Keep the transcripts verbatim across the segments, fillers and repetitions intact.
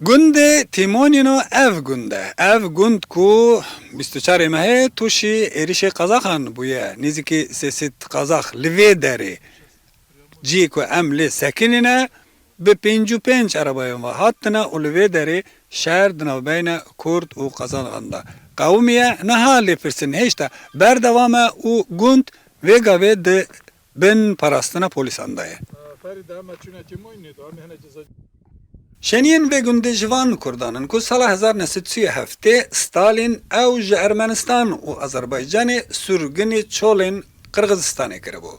Gundê Tîmonîno ev gund e. Ev gund ku bîst û çarê mehê tûşî êrişê Qazaxan bûye. Nêzîkî sê sed Qazax li vê derê cihê ku em lê sekinîne, bi pêncî û pênc erebayan ve hatine û li vê derê şer di navbeyne Kurd û Qazaxan de qewimiye. Niha lêpirsîn hêşta berdewam e û gund vê gavê di bin parastina polîsan de ye. Ferîde, em çûne Tîmonî, em hene ceza. Şêniyên vê gundê ji van Kurdan in ku sala hezar neh sed û sî û heftê Stalin ew ji Ermenistan û Azerbaycanê sirgûnê çolên Qirgizistanê kiribû.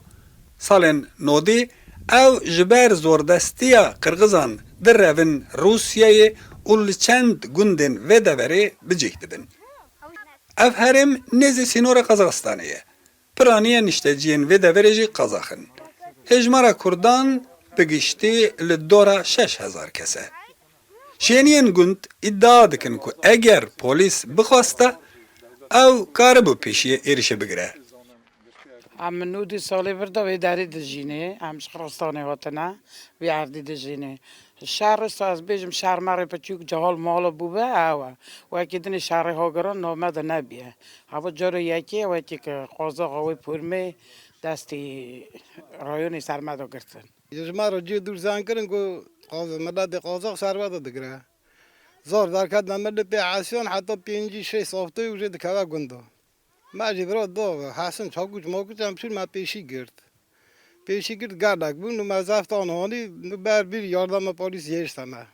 Salên nodî ew ji ber zordestiya Qirgizan direvin Rûsyayê û li çend gundên vê deverê bi cih dibin. Ev herêm nêzî sînora Qazaxistanê ye. Piraniya nişteciyên vê deverê jî Qazax in. Hêjmara Kurdan bi giştî li dora şeş hezar kes e. Şêniyên gund îdia dikin ku eger polîs bixwesta, ew karibû pêşiyê êrişê bigire. Em nûdî salê vir de wê derê dijînê, em ji Xirastanê hatine, wî erdî dijînê. Şer wisa ez bêjim, şer merê piçûk cehal mala bûbe, ew e. Wekî dinê şerê hagiran name de nebiye. Heva caro yekê wekî ki qazaxa wê pûrmê destî rayonê ser me de girtin. Ji me re cê dûr zeng kirin ku qaz-, miletê qazax ser me de digire. Zor derket me, millet pê hesiyan heta pêncî şeş saftê û jê dikeve gunda. Me jî vira da, hesin çakuç makuç em çûn me pêşî girt. Pêşî girt gelek bûn û me zeftan hanî, ber bir yardema polîs yêşte me.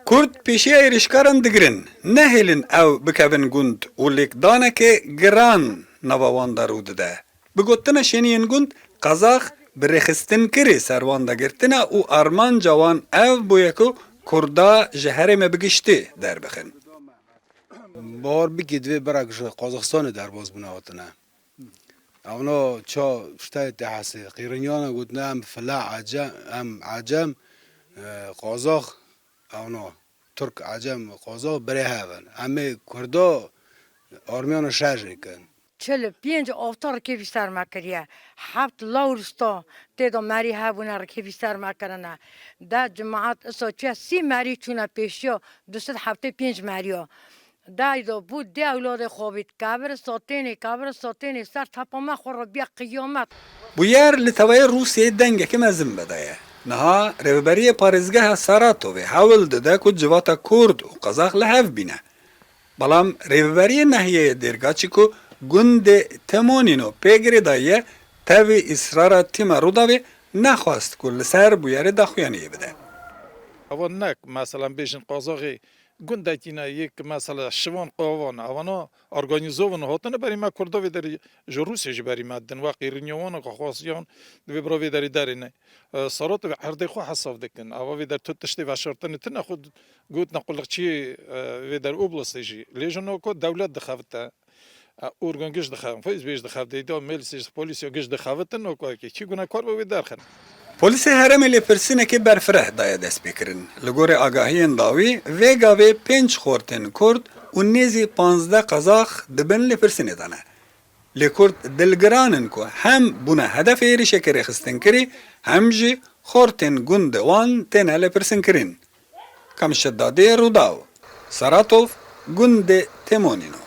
Kurd pêşiya êrişkaran digirin, nehêlin ew bikevin gund û lêkdaneke giran nava wan de rû dide. Bi gotina şêniyên gund, Qazax bi rêxistinkirê ser wan de girtine û armanca wan ev bûye ku Kurda ji herêmê bi giştî derbixin. Bahar bikî divê berek ji Qazaxistanê derbas bûne hatine. Ewna ça ştayê tê hesê. Qîrinyana gotine em file, ece-, em ecem, e, qazax, ewna Tirk, ecem, qazax birê hev in. Em ê Kurda armiyana şer jê kin. Çil û pênc afta rikêvî ser me kiriye. Heft lawrista tê de merî hebûne rikêvî ser me kirine. De cemaet isa çûye sî merî çûne pêşiya du sed heftê pênc meriya. Daydo bû dê ewladê xwe bît. Kevir satênê, kevir satênê ser tepa me xwe re biya qiyamet. Bûyer li tevayê Rûsyayê dengeke mezin vedaye. Niha rêveberiyê parêzgeha Saratovê hewl dide ku civata Kurd û Qazax li hev bîne. Belam rêveberiyê nahiyeyê Dêrgaçî ku gundê Temonîno pê girêdayiye, tevî îsrara tîma Rûdawê nexwest ku li ser bûyerê daxuyaniyê bide. Ava nek, mesela, bêjin qazaxê gundekî ne, yek, mesela, şivan qavan, avana organîzovin hatine berî me, Kurda vê derî ji Rûsya jî berî me din, wek qîrînyawana ku xwestiyan divê bira vê derî derê ne. E, Sarat ve erdê xwe hesav dikin. Ava vê der tu tiştê veşartinê tine xwe gotina quliqçiyê, e, vê der oblastê jî. Lê ji no ku dewlet dixebite. E, organ giş dixebin, feyz bêj dixebite, îda mêlisê ji polîsya giş dixebitin, no ku kî gunekar be wê derxin. Polîsê herêmê lêpirsînekê berfireh daye destpêkirin. Li gorî agahiyên dawî, vê gavê pênc xortên Kurd û nêzî panzdeh Qazax di bin lêpirsînê de ne. Lê Kurd dilgiran in ku hem bûne hedefê êrişeke rêxistinkirî, hem jî xortên gundê wan têne lêpirsînkirin. Kamşedadê Rûdaw, Saratov, gundê Temonîno.